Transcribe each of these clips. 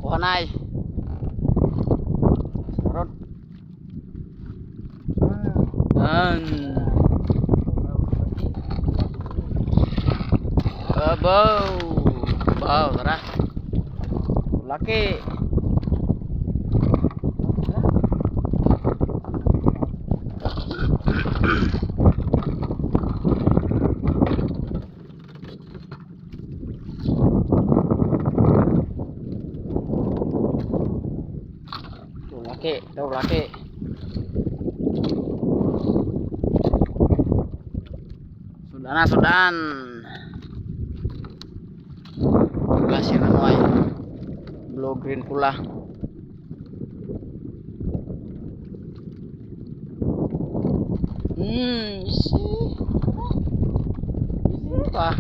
Kuha na ay. Sarot. An. Abaw. Baw, tara. Laki. Laki, daw laki. Sudan na, sudan. Pula si Ranoy. Blue green pula. Isi. Isi pa.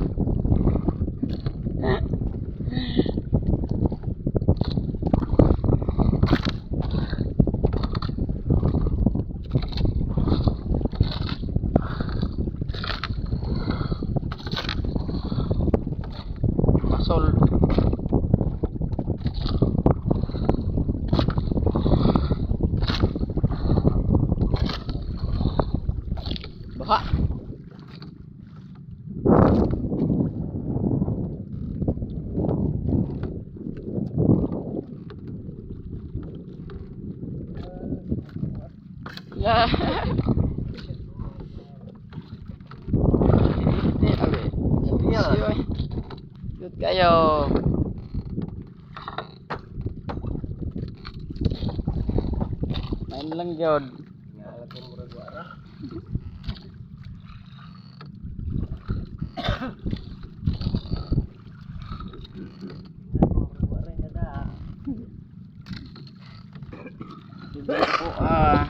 Pasol. Baha. La. Cute kayo. Main lang jod. Po ah.